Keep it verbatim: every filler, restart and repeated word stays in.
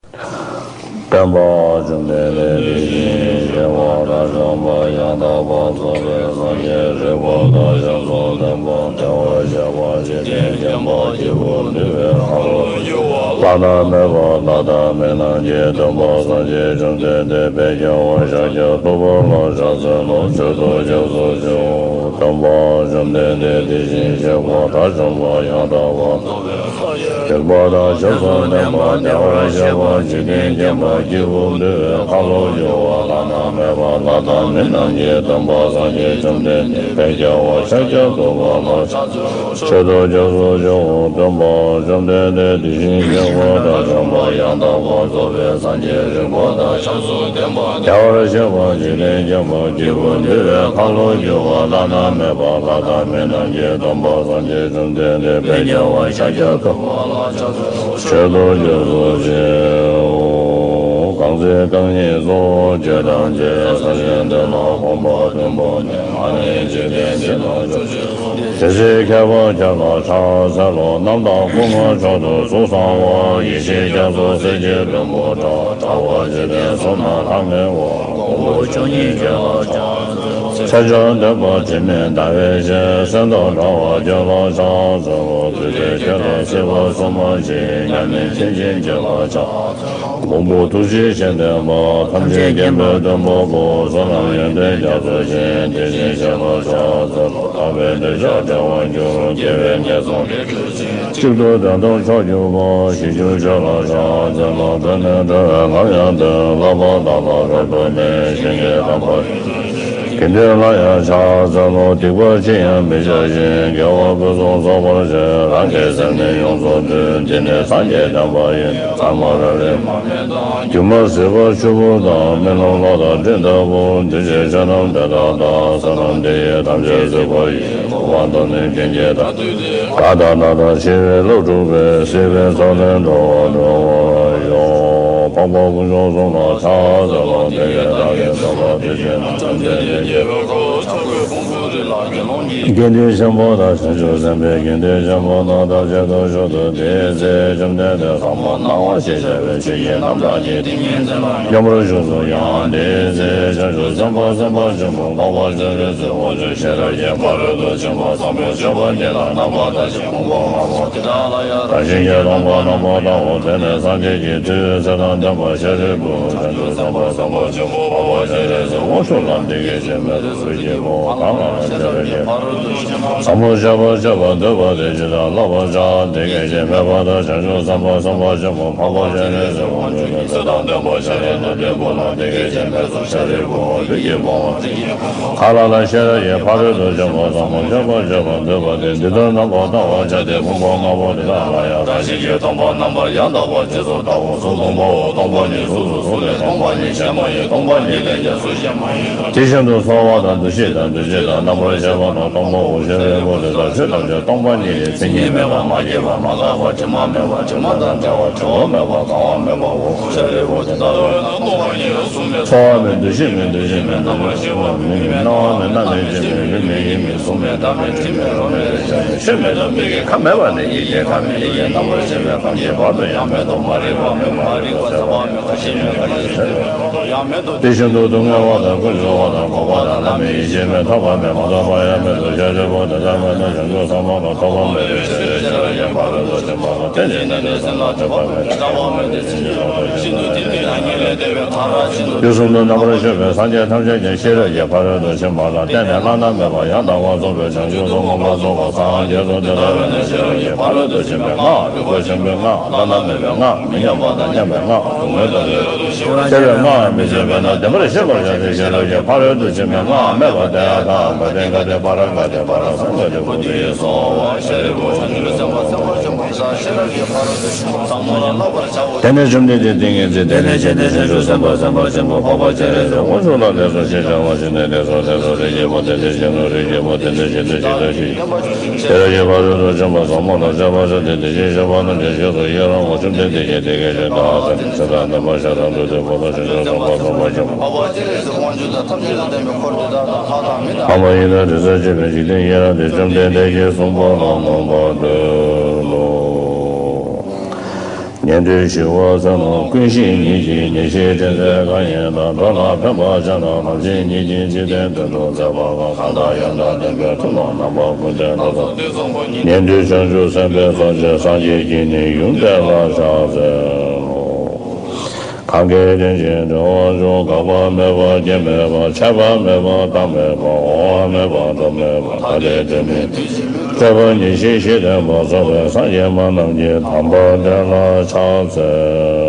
སྟོན་པ་བཅོམ་ལྡན་འདས་དེ་བཞིན་གཤེགས་པ་དང་བྱམས་པ་ཡང་དག་པར་རྫོགས་པའི་སངས་རྒྱས་རིག་པ་དང་ཞབས་སུ་ལྡན་པ་བདེ་བར་གཤེགས་པ་འཇིག་རྟེན་མཁྱེན་པ་སྐྱེས་བུ་འདུལ་བའི་ཁ་ལོ་སྒྱུར་བ་བླ་ན་མེད་པ་ལྷ་དང་མི་རྣམས་ཀྱི་སྟོན་པ་སངས་རྒྱས་བཅོམ་ལྡན་འདས་དཔལ་རྒྱལ་བ་ཤཱཀྱ་ཐུབ་པ་ལ་ཕྱག་འཚལ་ལོ། མཆོད་དོ། སྐྱབས་སུ་མཆིའོ། སྟོན་པ་བཅོམ་ལྡན་འདས་དེ་བཞིན་གཤེགས་པ་དགྲ་བཅོམ་པ་ཡང་དག་པར་རྫོགས་པའི་སངས་རྒྱས་རིག་པ་དང་ཞབས་སུ་ལྡན་པ་བདེ་བར་གཤེགས་པ་འཇིག་རྟེན་མཁྱེན་པ་སྐྱེས་བུ་འདུལ་བའི་ཁ་ལོ་སྒྱུར་བ་བླ་ན་མེད་པ་ལྷ་དང་མི་རྣམས་ཀྱི་སྟོན་པ་སངས་རྒྱས་བཅོམ་ལྡན་འདས་དཔལ་རྒྱལ་བ་ཤཱཀྱ་ཐུབ་པ་ལ་ཕྱག་འཚལ་ལོ། མཆོད་དོ། སྐྱབས་སུ་མཆིའོ། སྟོན་པ་བཅོམ་ལྡན་འདས་དེ་བཞིན་གཤེགས་པ་དགྲ་བཅོམ་པ་ཡང་དག་པར་རྫོགས་པའི་སངས་རྒྱས་རིག་པ་དང་ཞབས་སུ་ལྡན་པ་བདེ་བར་གཤེགས་པ་འཇིག་རྟེན་མཁྱེན་པ་སྐྱེས་བུ་འདུལ་བའི་ཁ་ལོ་སྒྱུར་བ་བླ་ན་མེད་པ་ལྷ་དང་མི་རྣམས་ཀྱི་སྟོན་པ་སངས་རྒྱས་བཅོམ་ལྡན་འདས་དཔལ་རྒྱལ་བ་ཤཱཀྱ་ཐུབ་པ་ལ་ཕྱག་འཚལ་ལོ། མཆོད་དོ། སྐྱབས་སུ་མཆིའོ། གང་ཚེ་རྐང་གཉིས་སུ་བྱོན་ཐམས་ཅད། སངས་རྒྱས་འདི་ལ་གོམ་པ་བདུན་བརྒྱབ་ནས། ཨ་ནི་འཇིག་རྟེན་འདི་ལ་སྐྱབས་སུ་མཆི། དེ་ཚེ་མཁས་པ་ཁྱེད་ལ་ཕྱག་འཚལ་ལོ། རྣམ་དག་སྐུ་མངའ་མཆོག་ཏུ་གཟུགས་བཟང་བ། ཡེ་ཤེས་རྒྱ་མཚོ་གསེར་གྱི་ལྷུན་པོ་འདྲ། དྲ་བ་འཇིག་རྟེན་གསུམ་ན་ལྷང་ངེ་བ། གོང་བུ་བཅུ་གཉིས་ཁྱེད་ལ་ཕྱག་འཚལ་ལོ། ཕྱག་རྒྱ་ལྡན་པ་དྲི་མེད་ཟླ་བའི་ཞལ། གསེར་མདོག་འདྲ་བ་ཁྱེད་ལ་ཕྱག་འཚལ་ལོ། བདུད་སྡེ་ཁྱེད་ལ་སྲིད་པ་གསུམ་མ་མཆིས། མཉམ་མེད་མཁྱེན་ཅན་ཁྱེད་ལ་ཕྱག་ལྷུན་པོ་ཐུགས་རྗེའི་ཞལ་ལྡན་པ། ཐམས་ཅད་མཁྱེན་པའི་སྟོན་པ་པོ། བསོད་ནམས་ཡོན་ཏན་རྒྱ་མཚོ་ཆེ། དེ་བཞིན་གཤེགས་པ་ཕྱག་འཚལ་ལོ། ཐར་པའི་འདོད་ཆགས་བྲལ་བར་འགྱུར། དགེ་བའི་ངན་སོང་ལས་གྲོལ་ཅིང་། གཅིག་ཏུ་བདེ་སྟོང་མཆོག་གྱུར་པ། ཞི་གྱུར་ཁྱེད་ལ་ཕྱག་འཚལ་ལོ། བོད་ནས་འགྲོ་བའི་ངང་ཡང་སྟོན། བསླབ་པ་དག་ལ་རབ་ཏུ་གནས། ཞིང་གི་དམ་པ་དགེ་འདུན་ལ་ཡང་ཕྱག་འཚལ་ལོ། སྡིག་པ་ཅི་ཡང་མི་བྱ་ཞིང་། དགེ་བ་ཕུན་སུམ་ཚོགས་པར་བྱེད། རང་གི་སེམས་ནི་ཡོངས་སུ་འདུལ། འདི་ནི་སངས་རྒྱས་བསྟན་པ་ཡིན། ཚད་མ་རབ་རིབ་མར་མེ་དང་། སྒྱུ་མ་ཟིལ་པ་ཆུ་བུར་དང་། མེ་རླུང་གློག་དང་སྤྲིན་ལྟ་བུ། འདུས་བྱས་ཆོས་རྣམས་དེ་དག་དང་། ས་རྣམས་དེ་ཡིས་ཐམས་ཅད་གཟིགས་པ་ཡིས། གོ་འཕང་ཐོབ་ནས་མཁྱེན་གྱི་མཐར་ཐུག་སྟེ། ཀ་དག་སྣ་དག་ཕྱི་བའི་གློག་འཁྲུགས་པས། སྲིད་པའི་མཚོ་ལས་འགྲོ་བ་སྒྲོལ་བར་ཤོག། འཕགས་པ་དཀོན་མཆོག་གསུམ་ལ་ཕྱག་འཚལ་ལོ། དེ་ཡི་བདག་གིས་ཐོབ་པ་དེ་བཞིན་ཐམས་ཅད་དེ་སྐྱེ་བའི་ཁམས་དགེ་འདུན་ཆེན་པོ་དང་བྱང་ཆུབ་སེམས་དཔའི་དགེ་འདུན་ཆེན་པོ་རྣམས་ཐམས་ཅད་དུ་བཞུགས་སོ། དེའི་ཚེ་བཅོམ་ལྡན་འདས་ཟབ་མོ་སྣང་བ་ཞེས་བྱ་བའི་ཆོས་ཀྱི་རྣམ་གྲངས་ཀྱི་ཏིང་ངེ་འཛིན་ལ་སྙོམས་པར་ཞུགས་སོ། ཡང་དེའི་ཚེ་བྱང་ཆུབ་སེམས་དཔའ་སེམས་དཔའ་ཆེན་པོ་འཕགས་པ་སྤྱན་རས་གཟིགས་དབང་ཕྱུག་ཤེས་རབ་ཀྱི་ཕ་རོལ་ཏུ་ཕྱིན་པ་ཟབ་མོ་སྤྱོད་པ་འདི་ལ་རྣམ་པར་ལྟ་ཞིང་ཕུང་པོ་ལྔ་པོ་དེ་དག་ལ་ཡང་རང་བཞིན་གྱིས་སྟོང་པར་རྣམ་པར་བལྟའོ། དེ་ནས་སངས་རྒྱས་ཀྱི་མཐུས་ཚེ་དང་ལྡན་པ་ཤཱ་རིའི་བུ་བྱང་ཆུབ་སེམས་དཔའ་སེམས་དཔའ་ཆེན་པོ་འཕགས་པ་སྤྱན་རས་གཟིགས་དབང་ཕྱུག་ལ་འདི་སྐད་ཅེས་སྨྲས་སོ། ལུས་ཀྱི་ཕུང་པོ་གང་ལ་ཡང་ཤེས་རབ་ཀྱི་ཟབ་མོ་སྤྱོད་པ་སྤྱད་པར་འདོད་པ་དེས་ཇི་ལྟར་བསླབ་པར་བྱ། དེ་སྐད་ཅེས་སྨྲས་པ་དང་། བྱང་ཆུབ་སེམས་དཔའ་སེམས་དཔའ་ཆེན་པོ་འཕགས་པ་སྤྱན་རས་གཟིགས་དབང་ཕྱུག་གིས་ཚེ་དང་ལྡན་པ་ཤཱ་ར་དྭ་ཏིའི་བུ་ལ་འདི་སྐད་ཅེས་སྨྲས་སོ། ཤཱ་རིའི་བུའོ། ལུས་ཀྱི་ཕུང་པོ་གང་ལ་ཡང་ཤེས་རབ་ཀྱི་ཕ་རོལ་ཏུ་ཕྱིན་པ་ཟབ་མོ་སྤྱོད་པ་སྤྱད་པར་འདོད་པ་དེས་འདི་ལྟར་རྣམ་པར་བལྟ་བར་བྱ་སྟེ། ཕུང་པོ་ལྔ་པོ་དེ་དག་ལ་ཡང་རང་བཞིན་གྱིས་སྟོང་པར་རྣམ་པར་ཡང་དག་པར་རྗེས་སུ་བལྟའོ། གཟུགས་སྟོང་པའོ། སྟོང་པ་ཉིད་གཟུགས་སུ་གཟུགས་ལས་སྟོང་པ་ཉིད་གཞན་མ་ཡིན། སྟོང་པ་ཉིད་ལས་ཀྱང་གཟུགས་གཞན་མ་ཡིན། དེ་བཞིན་དུ་ཚོར་བ་དང་། འདུ་ཤེས་དང་། འདུ་བྱེད་དང་། རྣམ་པར་ཤེས་པ་རྣམས་སྟོང་པའོ། ཤཱ་རིའི་བུ་དེ་དག་ཆོས་ཐམས་ཅད་སྟོང་པ་ཉིད་ཡིན། མཚན་ཉིད་མེད་པ། མ་སྐྱེས་པ། མ་འགགས་པ། དྲི་མ་མེད་པ། དྲི་མ་དང་བྲལ་བ། བྲི་བ་མེད་པ། གང་བ་མེད་པའོ། ཤཱ་རིའི་བུ་དེ་ལྟ་བས་ན་སྟོང་པ་ཉིད་ལ་གཟུགས་མེད། ཚོར་བ་མེད། འདུ་ཤེས་མེད། འདུ་བྱེད་མེད། རྣམ་པར་ཤེས་པ་མེད། སྣང་བ་མེད། རྣམ་མེད། དྲི་མེད། ལུས་མེད། ཡིད་མེད། གཟུགས་མེད། སྒྲ་མེད། དྲི་མེད། རོ་མེད། རེག་བྱ་མེད། ཆོས་མེད་དོ། མིག་གིས་ཁ་མེད་པ་ནས། ཡིད་ཀྱིས་ཁ་མེད། ཡིད་ཀྱིས་རྣམ་པར་ཤེས་པའི་ཁམས་ཀྱི་བར་དུ་ཡང་མེད་དོ། མ་རིག་པ་མེད་པ། མ་རིག་པ་ཟད་པ་མེད་པ། ཞེན་མེད་པ། ཡིད་ཟད་པ་ཡང་མེད་དོ། དེ་བཞིན་དུ་སྡུག་བསྔལ་བ་དང་། ཀུན་འབྱུང་བ་དང་། འགོག་པ་དང་། བླ་མེད། ཡིད་ཆེས་མེད། ཐོབ་པ་མེད། མ་ཐོབ་པ་ཡང་མེད་དོ། ཤཱ་རིའི་བུ་དེ་ལྟར་མེད་ན། བྱང་ཆུབ་ཚང་མ་ལ་ཐོབ་པ་མེད་པའི་ཕྱིར། ཤེས་རབ་ཀྱི་ཕ་རོལ་ཏུ་ཕྱིན་པ་ལ་བརྟེན་ནས་ནི་སེམས་ལ་སྒྲིབ་པ་མེད། སྒྲིབ་པ་མེད་དེ། སེམས་ཉིད་རང་གྲོལ་ཤིན་ཏུ་བརྟན་པའི་ཡང་སྙིང་ལས་འདས་པའི་མཐར་ཕྱིན་ཏོ། དུས་གསུམ་དུ་རྣམ་པར་དཔྱོད་པའི་སངས་རྒྱས་ཐམས་ཅད་ཀྱང་ཤེས་རབ་ཀྱི་ཕ་རོལ་ཏུ་ཕྱིན་པ་ལ་བརྟེན་ནས་བླ་ན་མེད་པ་ཡང་དག་པར་རྫོགས་པའི་བྱང་ཆུབ་ཏུ་མངོན་པར་རྫོགས་པར་སངས་རྒྱས་སོ། དེ་ལྟ་བས་ན་ཤེས་རབ་ཀྱི་ཕ་རོལ་ཏུ་ཕྱིན་པའི་སྔགས། རིག་པ་ཆེན་པོའི་སྔགས། བླ་ན་མེད་པའི་སྔགས། མི་མཉམ་པ་དང་མཉམ་པའི་སྔགས། སྡུག་བསྔལ་དང་བྲལ་བའི་སྔགས། ཤེས་རབ་ཀྱི་སྔགས་མི་ཤེས་པས་ན་བདེན་པར་ཤེས་པར་བྱ་སྟེ། ཤེས་རབ་ཀྱི་ཕ་རོལ་ཏུ་ཕྱིན་པའི་སྔགས་སྨྲས་པ། ཏདྱ་ཐཱ། ག་ཏེ་ག་ཏེ་པཱ་ར་ག་ཏེ་པཱ་ར་ཙང་ག་ཏེ་བོ་དྷི་ཡེ་སྭཱ་ཧཱ། ཤཱ་རིའི་བུ། བྱང་ཆུབ་སེམས་དཔའ་སེམས་དཔའ་ཆེན་པོ་དེ་དག་ཤེས་རབ་ཀྱི་ཕ་རོལ་ཏུ་ཕྱིན་པ་ཟབ་མོ་ལ་བསླབ་པར་བྱའོ། དེ་ནས་བཅོམ་ལྡན་འདས་ཏིང་ངེ་འཛིན་དེ་ལས་བྱོན་ཏེ། བྱང་ཆུབ་སེམས་དཔའ་སེམས་དཔའ་ཆེན་པོ་འཕགས་པ་སྤྱན་རས་གཟིགས་དབང་ཕྱུག་ལ་ལེགས་སོ་ཞེས་བྱ་བ་བྱིན་ནས། ལེགས་སོ། ལེགས་སོ། རིགས་ཀྱི་བུ། དེ་འདྲ་བྱིན་ནོ། རིགས་ཀྱི་བུ། དེ་འདྲ་བྱིན་ཏོ། ཇི་ལྟར་ཤེས་ཤེས་པར་བྱ་སྟེ། ཤེས་རབ་ཀྱི་ཕ་རོལ་ཏུ་ཕྱིན་པ་ཟབ་མོ་ལ་སྤྱད་པར་བྱ་སྟེ། དེ་བཞིན་གཤེགས་པ་རྣམས་ཀྱང་རྗེས་སུ་ཡི་རང་ངོ་། བཅོམ་ལྡན་འདས་ཀྱིས་དེ་སྐད་ཅེས་བཀའ་སྩལ་ཏོ། ཚེ་དང་ལྡན་པ་ཤ་ར་དྭ་ཏིའི་བུ་དང་། བྱང་ཆུབ་སེམས་དཔའ་སེམས་དཔའ་ཆེན་པོ་འཕགས་པ་སྤྱན་རས་གཟིགས་དབང་ཕྱུག་དང་། ཐམས་ཅད་དང་ལྡན་པའི་འཁོར་དེ་དག་དང་། ལྷ་དང་མི་དང་། ལྷ་མ་ཡིན་དང་དྲི་ཟར་བཅས་པའི་འཇིག་རྟེན་ཡི་རངས་ཏེ། བཅོམ་ལྡན་འདས་ཀྱིས་གསུངས་པ་ལ་མངོན་པར་བསྟོད་ལོ། ཉན་ཐོས་ཞི་བ་བསོད་ནམས་ཀུན་ཤེས་ཉིད་ཀྱིས། ཉེར་ཞིའི་དྲིན་ཚེ་གང་ཡིན་ལ། འགྲོ་ལ་ཕན་པར་བྱེད་ན་ལམ་ཤེས་ཉིད་ཀྱིས། འཇིག་རྟེན་དོན་དུ་མཛད་པ་གང་། གང་དག་ཡང་དག་བསྟན་པའི་མཐུ་རྣམས། རྣམ་པ་ཀུན་ལྡན་ལ་སོགས་ཉན་ཐོས་བྱང་ཆུབ་སེམས་དཔའི་ཚོགས་བཅས། སངས་རྒྱས་ཀྱིས་ནི་ཡུམ་དེ་ལ་ཕྱག་འཚལ་ལོ། གང་གིས་དེ་བཞིན་འགྲེང་བར་འབྱུང་། འགག་པ་མེད་པ་སྐྱེ་མེད་པ། ཆད་པ་མེད་པ་རྟག་མེད་པ། འོང་བ་མེད་པ་འགྲོ་མེད་པ། ཐ་དད་དོན་མེད་དེ་བཞིན་གྲོལ་བ་ཉེར་ཞིའི་གཞི་བརྟན་པ་སོགས་པའི་སངས་རྒྱས་སྨྲ་རྣམས་ཀྱིས་དམ་པ་དེ་ལ་ཕྱག་འཚལ་